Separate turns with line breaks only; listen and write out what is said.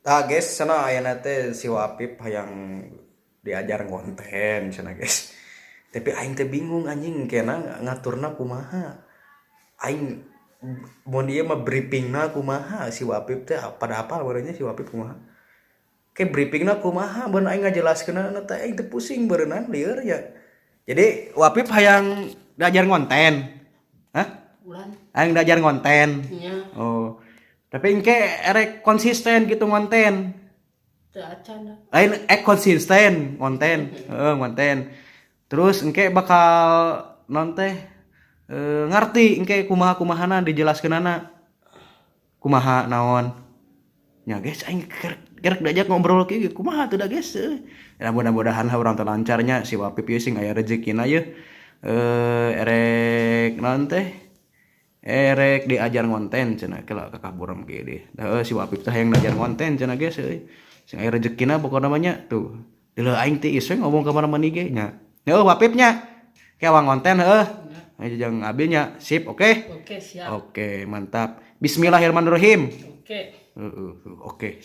Tah guys, cenah ayeuna teh si Wapip hayang diajar ngonten cenah, guys. Tapi aing teh bingung, anjing, kena ngaturna kumaha. Aing mun ieu mah briefingna kumaha si Wapip teh pada apa waranya si Wapip kumaha. Ke briefingna kumaha beun aing ngajelaskeunna teh, aing teh pusing beureunan, lieur ya. Jadi Wapip hayang diajar ngonten. Hah?
Ulan.
Hayang diajar ngonten.
Nya.
Oh. Tapi engke erek konsisten gitu ngonten.
Teu acan dah.
Lain konsisten konten, heeh, konten. Terus engke bakal non teh ngerti engke kumaha kumahana dijelaskeunana. Kumaha naon. Nya guys, aing kerek diajak ngobrol kieu kumaha tuh da, guys. Ya mudah-mudahan lah urang teh lancarnya si Wapip ieu sing aya rezekina yeuh. Erek naon teh? Erek diajar ngonten cenah, kela kakak buram kieu deh. Da si Wapip teh hayang diajar ngonten cenah, guys, euy. Sing aya rezekina pokona mah nya tuh. Deuleu aing teh iseng ngomong ka mana-mana ge nya. Heuh, Wapip nya. Kayak ngonten heuh. Ayo jangan abil nya. Sip, oke?
Oke, siap.
Oke, mantap. Bismillahirrahmanirrahim.
Oke.
Heeh, oke.